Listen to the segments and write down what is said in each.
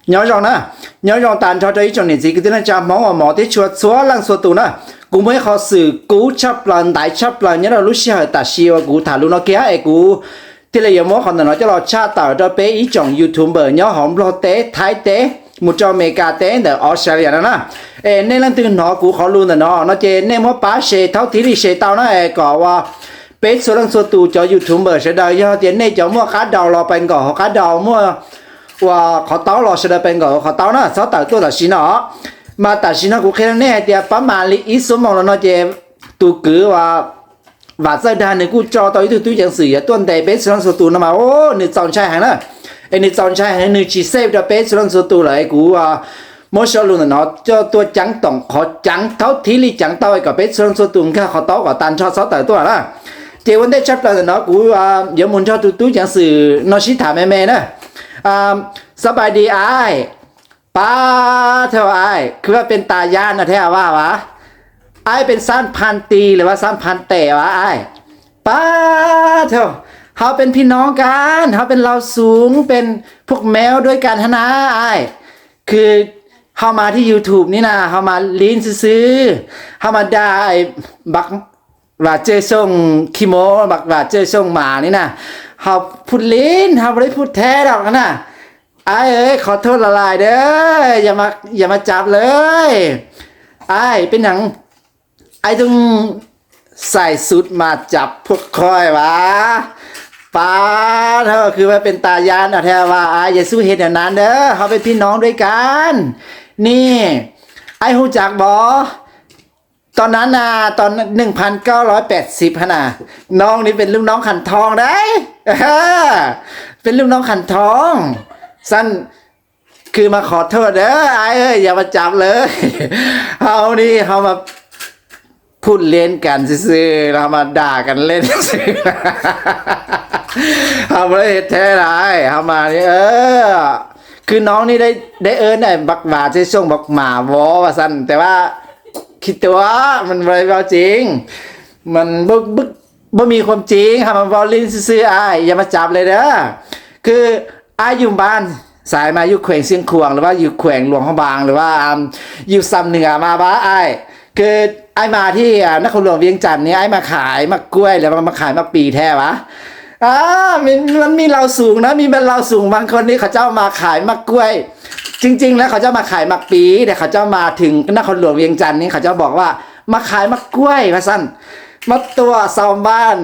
Nyob zoo na, nyob zoo tas nrho rau ib tsoom niam txiv kwv tij neej tsa Hmoob uas hmov thiab tshua txhua leej txhua tus na. Kuv muaj ib qho xwm kub tshaj plaws ntaiv tshaj plaws nyob rau lub sij hawm tam sim uas kuv tham lus no kiag es kuv thiaj li yuav muab qhov ntawm no coj los tshaj tawm rau peb ib tsoom YouTuber nyob hauv Nplog teb, Thaib teb, mus rau Amelikas teb ntawm Australia no na. Es nej leej twg hnov kuv qhov lus ntawm no no ces nej muab pab share thaub thib li share tau na es kom uas peb txhua leej txhua tus cov YouTuber sawv daws yog tias nej cov muaj qab daus los pais nkaum hauv qab daus, muaj uas qhov taub los sawv daws pais nkaum hauv qhov taub na, txhob tawm tuaj tam sim no. Mas tam sim no kuv qhia rau nej hais tias pab mam li ib xuab moos los no ces tus kwv uas Vam Txawj Dag nws kuj tso tau ib tug tub ceev xwm yuav tuaj ntes peb txhua leej txhua tus no mas nws txaus ntshai heev na. Es nws txaus ntshai heev, nws tsis safe rau peb txhua leej txhua tus lawm es kuv muab sau lus ntawm no coj tuaj ceev toom qhov ceev thaub thib li ceev tau kom peb txhua leej txhua tus nkag qhov taub kom tag nrho txhob tawm tuaj na. Ces ua ntej tshaj plaws ntawm no kuv yuav mus nrog tus tub ceev xwm no sib tham me me na. สบายดี อ้าย Pab เธอ อ้าย คือว่าเป็นตาย่านนะแท้ว่า วะ อ้ายเป็นสั้นพันตีหรือว่าสั้นพันเตะวะ อ้าย ปาดโธ่ เขาเป็นพี่น้องกัน เขาเป็นเราสูง เป็นพวกแมวด้วยกันหั้นนะ อ้าย คือ เขามาที่ YouTube นี่นะ เขามาเล่นซื่อๆ เขามาด่าไอ้บัก ว่าเจ้อส่งขี้โม้ บักว่าเจ้อส่งหมานี่นะ เขาพูดเล่น เขาไม่ได้พูดแท้หรอกนะ อ้ายเอ้ย ขอโทษหลายๆ เด้อ อย่ามา อย่ามาจับเลย อ้าย เป็นหยัง อ้ายต้องใส่ชุดมาจับพวกข้อยวะ ปาดโธ่ คือว่าเป็นตาย่านเอาแท้ว่า อ้าย อย่าสู้เหตุอย่างนั้นเด้อ เขาเป็นพี่น้องด้วยกัน นี่ อ้ายฮู้จักบ่ ตอนนั้นนะ ตอน หนึ่งพันเก้าร้อยแปดสิบ หั้นนะ น้องนี่เป็นลูกน้องขันทองได้ เป็นลูกน้องขันทอง สั้น คือมาขอโทษเด้อ อ้ายเอ้ย อย่ามาจับเลย เฮานี่ เฮามาพูดเล่นกันซื่อๆ เรามาด่ากันเล่นซื่อๆ เฮาไม่ได้เฮ็ดแท้ร้าย เฮามานี่ เออ คือน้องนี่ได้ ได้เอิ้นไอ้บักหมาเจ้อส่งบักหมาวอว่าซั่น แต่ว่า คิดว่ามันบ่ได้เว้าจริง มันบ่บ่บ่มีความจริง เฮามาเว้าเล่นซื่อๆ อ้าย อย่ามาจับเลยเด้อ คืออ้ายอยู่บ้านสายมาอยู่แขวงเชียงขวาง หรือว่าอยู่แขวงหลวงพระบาง หรือว่าอ่าอยู่ซำเหนือมาบ่ อ้าย คืออ้ายมาที่อ่านครหลวงเวียงจันทน์นี่ อ้ายมาขายหมากกล้วย หรือว่ามาขายหมากปีแท้วะ อ่า มันมันมีเราสูงนะ มีบรรดาเราสูงบางคนนี่เขาเจ้ามาขายหมากกล้วย จริงๆ แล้วเขาเจ้ามาขายหมากปี แต่เขาเจ้ามาถึงนครหลวงเวียงจันทน์นี่เขาเจ้าบอกว่ามาขายหมากกล้วยว่าซั่น มาตัวชาวบ้าน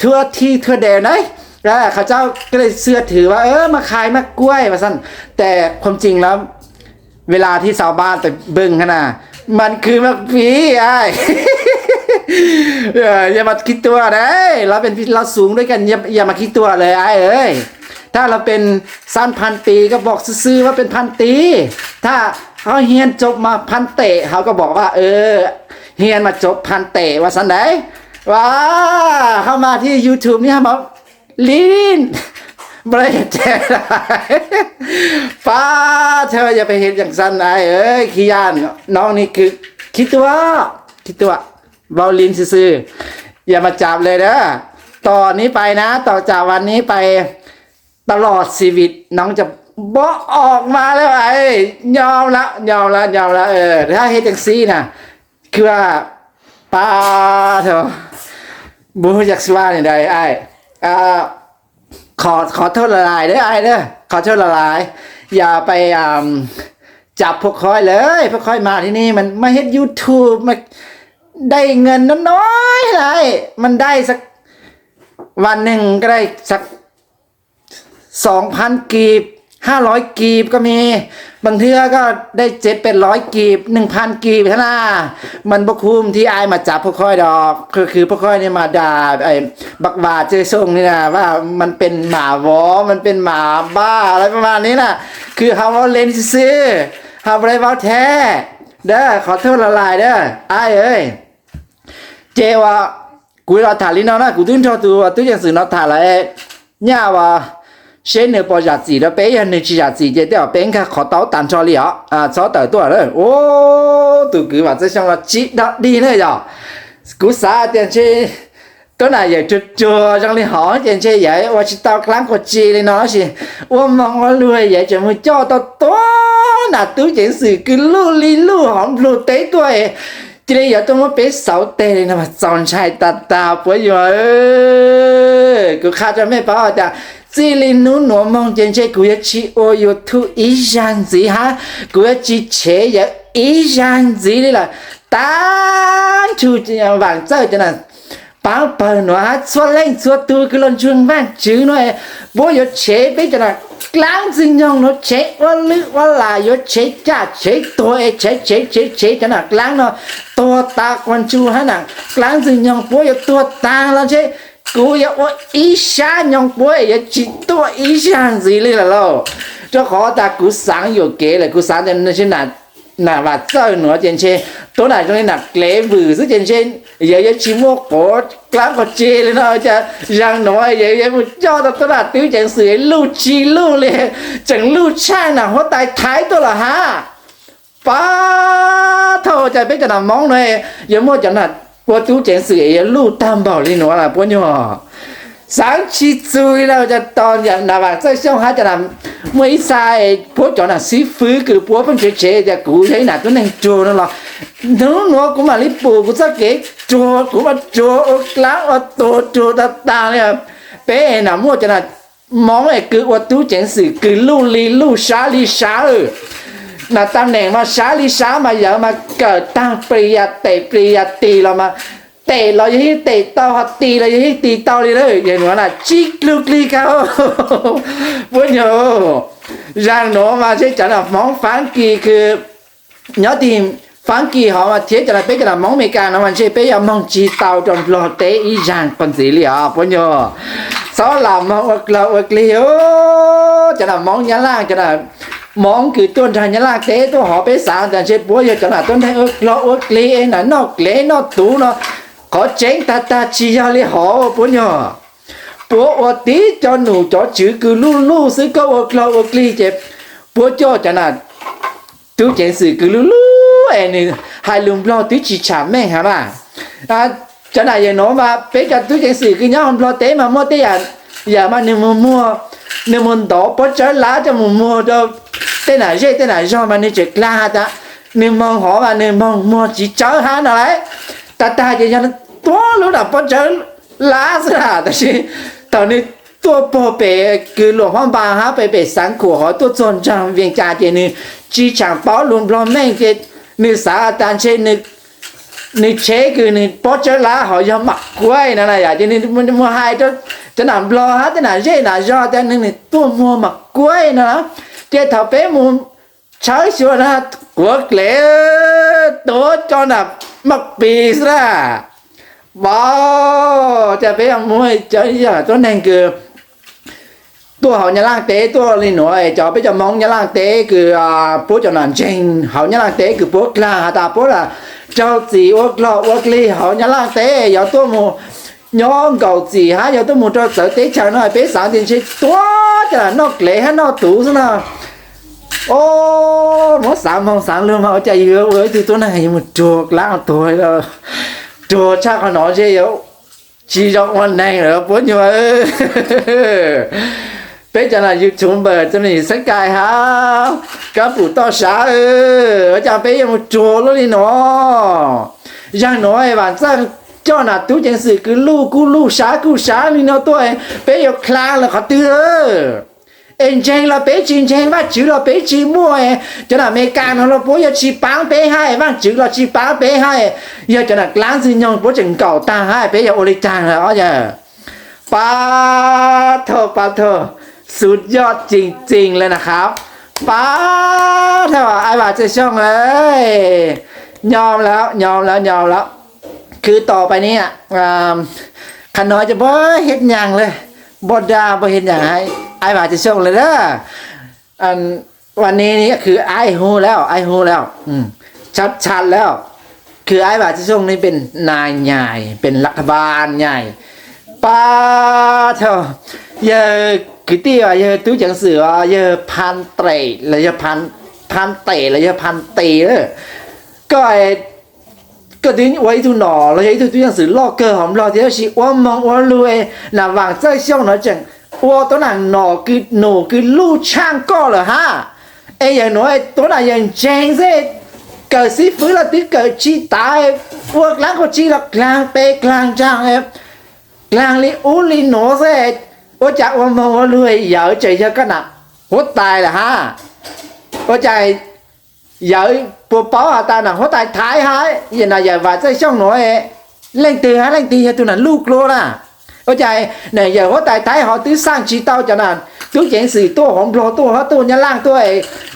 ทั่วที่ทั่วแดนเลย แล้วเขาเจ้าก็เลยเชื่อถือว่า เออ มาขายหมากกล้วยว่าซั่น แต่ความจริงแล้ว เวลาที่ชาวบ้านไปเบิ่งหั้นนะ มันคือหมากปี อ้าย เออ อย่ามาคิดตัวนะ เราเป็นพี่ เราสูงด้วยกัน อย่า อย่ามาคิดตัวเลย อ้ายเอ้ย ถ้าเราเป็นสั้นพันตีก็บอกซื่อๆ ว่าเป็นพันตี ถ้าเขาเรียนจบมาพันเตะ เขาก็บอกว่า เออ เรียนมาจบพันเตะ ว่าซั่นได ว้า เข้ามาที่ YouTube นี่ มา ลิ้น บ่ได้เฮ็ดแท้ ป้าดโธ่ อย่าไปเฮ็ดจั่งซั้น อ้ายเอ้ย ขี้ย้าน น้องนี่คือ ขี้ตัว ขี้ตัว เว้าลิ้นซื่อๆ อย่ามาจับเลยเด้อ ต่อนี้ไปนะ ต่อจากวันนี้ไป ตลอดชีวิต น้องจะบ่ออกมาแล้ว อ้าย ยอมละ ยอมละ ยอมละ เออ ถ้าเฮ็ดจั่งซี้นะ คือว่า ป้าดโธ่ บ่ฮู้จักสิว่าแนวใด อ้าย อ่า ขอ ขอโทษหลายๆ เด้อ อ้ายเด้อ ขอโทษหลายๆ อย่าไป อ่า จับพวกข้อยเลย พวกข้อยมาที่นี่มันมาเฮ็ด YouTube มาได้เงินน้อยๆ ได้ มันได้สัก วันหนึ่งก็ได้สัก สองพัน กีบ ห้าร้อย กีบก็มี บางเทื่อก็ได้ เจ็ดแปดร้อย กีบ หนึ่งพัน กีบเท่านั้น มันบ่คุ้มที่อ้ายมาจับพวกข้อยดอก ก็คือพวกข้อยนี่มาด่าไอ้บักหว่าเจ้อส่งนี่นะ ว่ามันเป็นหมาวอ มันเป็นหมาบ้า อะไรประมาณนี้นะ คือเฮาเว้าเล่นซื่อๆ เฮาบ่ได้เว้าแท้ เด้อ ขอโทษหลายๆ เด้อ อ้ายเอ้ย เจว่า กูรอถ่ายลินนอนนะ กูตึ้งทอตัว ตู้ยังสื่อนอนถ่ายแล้ว เนี่ยว่า เช่นเนื้อปอหยาดสีแล้วเป๊ะยังเนื้อชีหยาดสี เจเตี้ยเป๊ะค่ะ ขอเต้าตันทอลีอ๋อ อ่า ซอเต๋อตัวเลย โอ้ ตู่กือว่าจะช่างละจิดอกดีเนี่ยหยอ กูสาเตียนเช Tuab nam yawm ruag ruag zoo li hov ces ntshe yawm ua tsis tau dlaab quas tsi li no tab sis ua moog ua luag yawm tseem mus coj tau tuab nam tub ceev xwm kws luj li luj hov nplug teb tuaj, cia li yuav tuaj muab peb xauv teg li no mas txaus ntshai tag tag puab yug. Kuv qha rua mej paub tas txij li nub nuav moog ces ntshe kuv yuav tsis ua YouTube ib zag ntxiv hab kuv yuav tsis tshev yawm ib zag ntxiv li lawm. Tag nrho Vaam Txawj cov nam paab pawg nuav hab txhua leej txhua tug kws los ntsuag Vaajtswv nuav, puab yuav tshev peb cov nam dlaab ntxwg nyoog nuav tshev ua lwj ua lam, yuav tshev caj tshev tuag es tshev tshev tshev tshev cov nam dlaab no tuag tas quas ntsuj hab nam dlaab ntxwg nyoog puab yuav tuag taag los ntshe kuv yuav ua ib sab nyoog puab yuav tsis tuaj ib zag ntxiv li lawm lauj. Rua qhov tas kuv xaav yuam kev lawm, kuv xaav tas nam Vaam Txawj nuav ces ntshe tuab nam zoo li nam klev vwm xwb ces ntshe yawm yuav tsis muaj quav dlaab quas tsi li no, cas zag nuav yawm yuav mus coj tau tuab nam tub ceev xwm luj tsis luj li, tseem luj tshaj nam huab tais Thaib tuaj los hab. Pab thaum cas peb cov nam Moob nuav yuav muaj cov nam ua tub ceev xwm yuav luj tag npaum li nuav lawm puab nyuag. Xaav tsis txug li lawm, cas tos nam Vaam Txawj Xyooj hab cov nam muaj ib txha puab cov nam xib fwb kws puab pheej tshev tshev tias kuv yog ib nam tub neeg ruag no los, hnub nuav kuv mam li pum kuv txoj kev ruag, kuv mam ruag ua dlaab ua tuag ruag tag tag li. Peb nam muaj cov nam Moob es kws ua tub ceev xwm kws luj li luj sab li sab, nam tam neem mas sab li sab mas yawm mas kawm taag plis yas tes plis yas tis los mas tes los yog yeej tes tau, ho tis los yog yeej tis tau li lawm. Yog nuav na tsis lug klig kag puab nyuag. Zag nuav mas ntshe cov nam Hmoob Faab Kis kws nyob tim Faab Kis hov mas thiab cov nam peb cov nam Moob Amelikas no mas ntshe peb yuav moog tsis tau rua Nplog teb ib zag qhov ntxiv li os puab nyuag. Txhob lam moog ua dlaug ua dlig. Cov nam Moob Nyab Laaj, cov nam Moob kws tuaj nraag Nyab Laaj teb tuaj hov, peb xaav tas ntshe puab yog cov nam tuaj nraag ua dlaug ua dlig es nam noj dlev noj tuv no. Qhov tseeb tag tag tsis yog li hov puab nyuag. Puab ua tib cov num cov tswv kws luj luj xwb, koj ua dlaug ua dlig ces puab coj cov nam tub ceev xwm kws luj luj es nws hais lus Nplog twb tsis tsham meej hab na. Cov nam yawm nuav mas peb cov tub ceev xwm kws nyob hauv Nplog teb mas muaj tej yam, yam mas nws mus muag, nws mus ntov pob tsawb lab coj mus muag rau tej nam zej tej nam zog mas nws tseem dlaag has tas nws moog hov mas nws moog muag txiv tsawb hab no lauj. Tag tag ces yog tuab lub nam pob tsawb lab xwb na, tab sis thaum nws tuaj puag pem kws Luam Phab Npas hab pem pem Xaav Khuam hov tuaj txug nraag Vias Cas ces nws tsis tsham paub lus Nplog meej ces nws xav tas ntshe nws tsheb kws nws pob tsawb lab hov yog Mam Kuaib no na yom, ces nws mus hais rau cov nam Nplog hab tej nam zej nam zog tas nws tuaj muag Mam Kuaib no. Ces thaum peb mus tshawb xyuas na, quav dlev tuab cov nam Mam Pis xwb na. Vauv, cas peb yuav muab cov yam tuab neeg kws tuaj hauv Nyab Laaj teb tuaj li nuav, cov peb cov Moob Nyab Laaj teb kws puab cov nam ntseeg hauv Nyab Laaj teb kws puab dlaag has tas puab lam raug txim ua dlaug ua dlig hauv Nyab Laaj teb, yuav tuaj mus nyob nkaum txim hab yuav tuaj mus rau txawv teb chaws no, peb xaav tias ntshe tuab cov nam noj dlev hab noj tuv xwb no. Muab xaav moog xaav lug mas ua cas yug ua ib tug tuab neeg yug mus ruag dlaab tuag, ruag tshaj qhov no ntshe yuav tsis zoo ua neeg lawm puab nyuag. Peb cov nam YouTuber txom nyem xeeb kais hab kab pum toj sab, ua cas peb yuav mus ruag luaj li no. Zag nuav Vaam Txawj coj nam tub ceev xwm kws luj kuj luj sab kuj sab li no tuaj, peb yuav dlaag lawm qhov twg? Es ntseeg los peb tsis ntseeg, Vaajtswv los peb tsis muaj, cov nam Amelikas no los puab yuav tsis paab peb hab, Vaajtswv los tsis paab peb hab, yog cov nam dlaab ntxwg nyoog puab tseem nkaum taag hab peb yuav ua li caag lawm os yawg? Pab thaug pab thaug, xub yoj tsees tsees le na qhab. Pab thaug Aib Vam Txwj Xyooj, nyob lawm nyob lawm nyob lawm. Khwv tom pais ni, qhov no ces puab hiab nyaas le, npoj daj puab hiab nyaas Aib Vam Txwj Xyooj le na. Ua ni khwv aib hu lawm aib hu lawm, tshab tshab lawm. Khwv Aib Vam Txwj Xyooj ni pem nas nyais pem laj vas nyais. Pab thaug, yawg kwv tij os, yawg tub ceev xwm os, yawg Phab Tes los yawg Phab Tes los yawg Phab Tes, koj Koj twb ua ib tug nom los yog ib tug tub ceev xwm loj kawg hauv Nplog thiab, tab sis ua moog ua lug, Nas Vaam Txawj Xyooj no tseem ua tuab neeg nom kws num kws luj tshaaj koj lawm hab. Es yawg nuav tuab neeg yawg ntseeg xwb, kawm xib fwb los twb kawm tsis tav, ua dlaab kaus tsib los dlaag pes dlaag nraag, dlaag li ub li nuav xwb. Ua cas ua moog ua lug yawg tseem yog koj nam huab tais lawm hab? Ua cas yawg puas paub has tas nam huab tais Thaib hab, nam yawm Vaam Txawj Xyooj nuav leej twg hab, leej twg yog tug nam luj dlua na? Ua cas nam yawm huab tais Thaib ho twb xaaj tsis tau cov nam tub ceev xwm tuaj hauv Nplog tuaj hab, tuaj Nyab Laaj tuaj,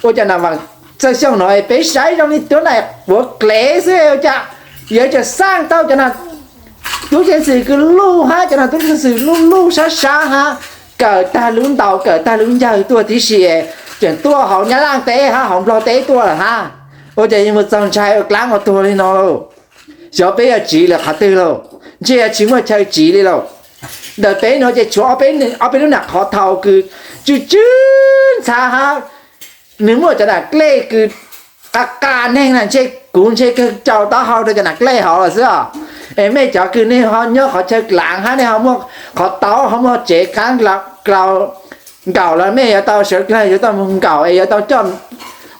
ua cas nam Vaam Txawj Xyooj nuav peb saib zoo li tuab neeg quav dlev xwb, ua cas yawg tseem xaaj tau cov nam tub ceev xwm kws luj hab, cov nam tub ceev xwm luj luj sab sab hab, kawm tag lub ntaus kawm tag lub ncawg tuaj tib si, tseem tuaj hauv Nyab Laaj teb hab hauv Nplog teb tuaj lawm hab. Ua cas yuav mus txaus ntshai ua dlaab ua tuag li no lauj? Xyov peb yuav tsiv lawm qhov twg lauj, ntshe yuav tsis muaj chaw tsiv li lauj. Ntawm peb nuav ces tshuav ob peb lub nam qhov thaus kws tsw tsw ntxhab hab, nws muaj cov nam dlej kws qa qa neeg na, ntshe kuv ntshe kawg tsaus taub hau rau cov nam dlej hauv lawm xwb os. Es mej cov kws nej ho nyob qhov chaw dlaav hab, nej ho muaj qhov tau ho muaj tsev qaab nkaum los mej yuav tau sawv dlawg yuav tau moog nkaum es yuav tau coj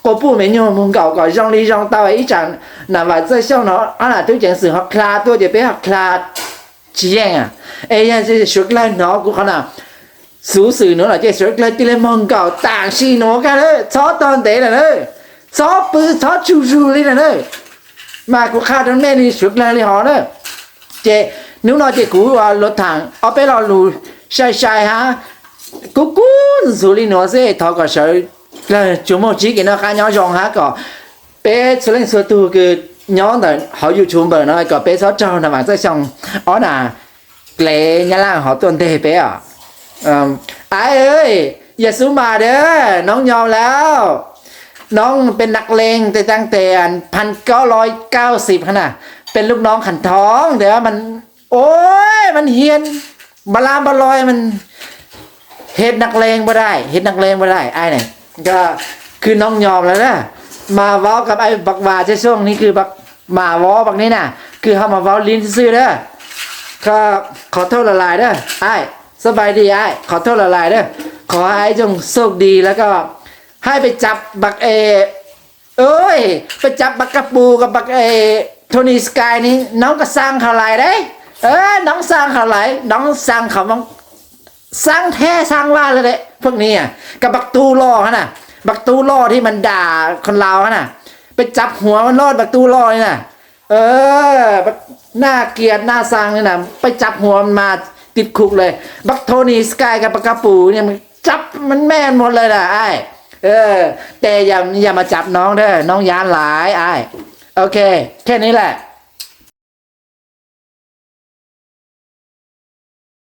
quas puj me nyuag moog nkaum kom zoo li zoo tau ib tsaam nam Vaam Txawj Xyooj no, ob nam tub ceev xwm ho dlha tuaj ces peb ho dlha tsis yeej. Es yog sawv dlawg hnov kuv qhov nam xuv xwm nuav lawm ces sawv dlawg cia li moog nkaum tam sim nuav kag lawm, txhob tog ntev lawm na, txhob pw txhob tsug zug li lawm na. Mas kuv qha rau mej li sawv dlawg li hov na. Ces hnub no ces kuv lug thaam ob peb lo lus sai sai hab, kub kub ntxhuv li nuav xwb, thov kom sawv dlawg tsuas muaj tsib kev noj qab nyob zoo hab kom peb txhua leej txhua tug kws nyob ntawm hauv YouTube npawm no kom peb txhob raug nam Vaam Txawj Xyooj ob nam dlev Nyab Laaj hov tuaj nteg peb os. Aiv, yog xub mas dawb, noob nyob lawm. Noob peb nam leej tes taab tes phan kaub loj kaub xib hab na, peb lub noob khas thoob tes, ua, man hiaj npa lab npa loj, man hiaj nam leej npa dai, hiaj nam leej npa dai, aiv ne. Kws noob nyob lawm na, mas vaub kom aiv Paj Vas Txawj Xyooj ne, kws mas vaub paj ne na, kws ho mas vaub lib xwb na. Khov thauj la lais na, aiv, ສະບາຍດີ aiv, khov thauj la lais na. ຂໍໃຫ້ອ້າຍຈົ່ງໂຊກດີ ແລ້ວກໍ ໃຫ້ໄປຈັບບັກເອ ເອີຍ ໄປຈັບບັກກະປູກັບບັກເອ Tony Sky ນີ້ ນ້ອງກໍສັ່ງເຂົາຫຼາຍເດ້ ເອີ ນ້ອງສັ່ງເຂົາຫຼາຍ ນ້ອງສັ່ງເຂົາ สั่งແທ້ສັ່ງວ່າເລີຍເດ້ ພວກນີ້ ກັບບັກຕູ້ຫຼໍ່ຫັ້ນນະ ບັກຕູ້ຫຼໍ່ທີ່ມັນດ່າຄົນລາວຫັ້ນນະ ໄປຈັບຫົວມັນໂລດ ບັກຕູ້ຫຼໍ່ນີ້ນະ ເອີ ໜ້າກຽດໜ້າຊັງນີ້ນະ ໄປຈັບຫົວມັນມາຕິດຄຸກເລີຍ ບັກ Tony Sky ກັບບັກກະປູນີ້ ຈັບມັນແມ່ນໝົດເລີຍນະອ້າຍ ເອີ ແຕ່ຢ່າ ຢ່າມາຈັບນ້ອງເດີ ນ້ອງຢ້ານຫຼາຍອ້າຍ ໂອເຄ ແຄ່ນີ້ແຫຼະ